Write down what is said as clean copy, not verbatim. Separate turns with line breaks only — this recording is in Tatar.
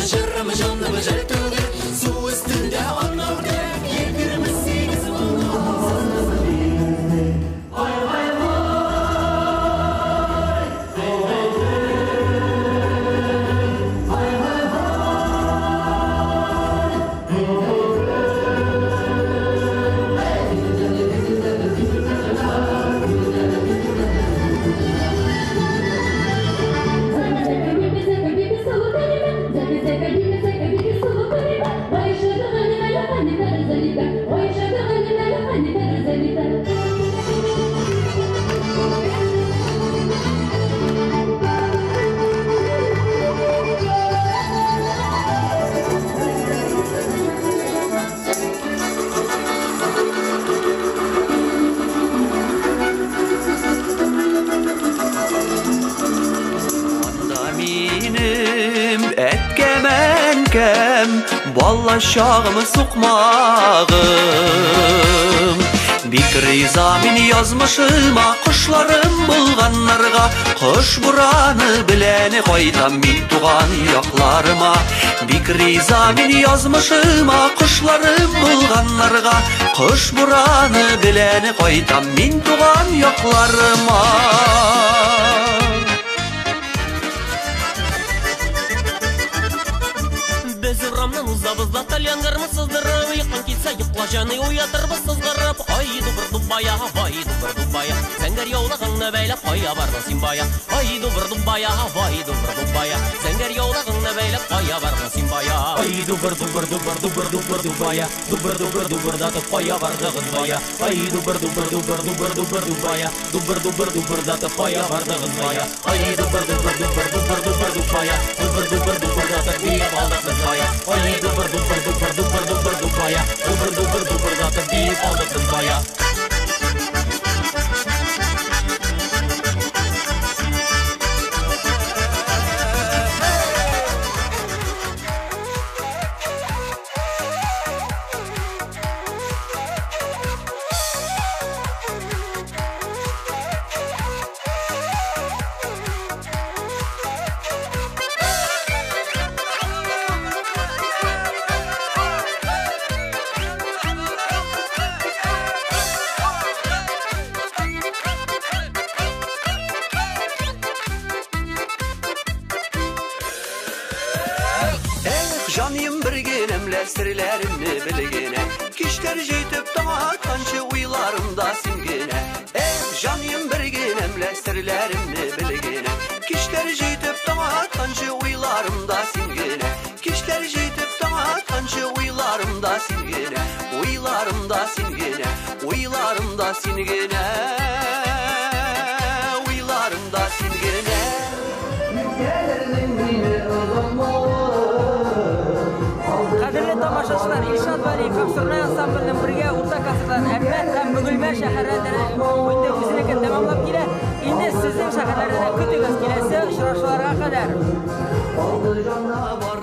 Җырым җаным җыр түгел, су өстендә анау 28 16. Бала чагым сукмагым, бик риза мин язмышыма, кошларым булганнарга, кош бураны белән кайтам мин туган якларыма. Бик риза мин язмышыма, кошларым булганнарга, кош бураны белән кайтам мин туган якларыма.
Без урамнан узабыз да тальян гармун сыздырып, йокың килсә йокла җаный, уятырбыз сызгырып. Ай дубыр дубая, вай дубыр дубая, зәңгәр яулыгыңны бәйләп кая бардың син бая? Ай дубыр дубая, вай дубыр дубая, зәңгәр яулыгыңны бәйләп кая бардың син бая? Ай дубыр дубыр дубыр дубыр дубыр дубая, дубыр дубыр дубырдатып кая бардыгыз бая? Ай дубыр дубыр дубыр дубыр дубыр дубая, дубыр дубыр дубырдатып кая бардыгыз бая? Ай дубыр дубыр дубыр дубыр дубыр дубая, дубыр дубыр дубырдатып биеп алдык без бая. Ай дубыр дубыр дубыр дубыр дубыр дубая, дубыр дубыр дубырдатып биеп алдык без бая.
Жаным бер генәм лә серләремне белгенә, кичләр җитеп таң атканчы уйларымда син генә. Эх, жаным бер генәм лә серләремне белгенә, кичләр җитеп таң атканчы уйларымда син генә. Кичләр җитеп таң атканчы уйларымда син генә, уйларымда син генә, уйларымда син генә, уйларымда син генә.
Кадерле тамашачылар, Илшат Вәлиев һәм Сорнай ансамблының бергә уртак концертларын Әлмәт һәм Бөгелмә шәһәрләрендә инде үзенекен тәмамлап килә. Инде сезнең шәһәрләрдә көтегез киләсе очрашуларга кадәр.
Алды җанна бар.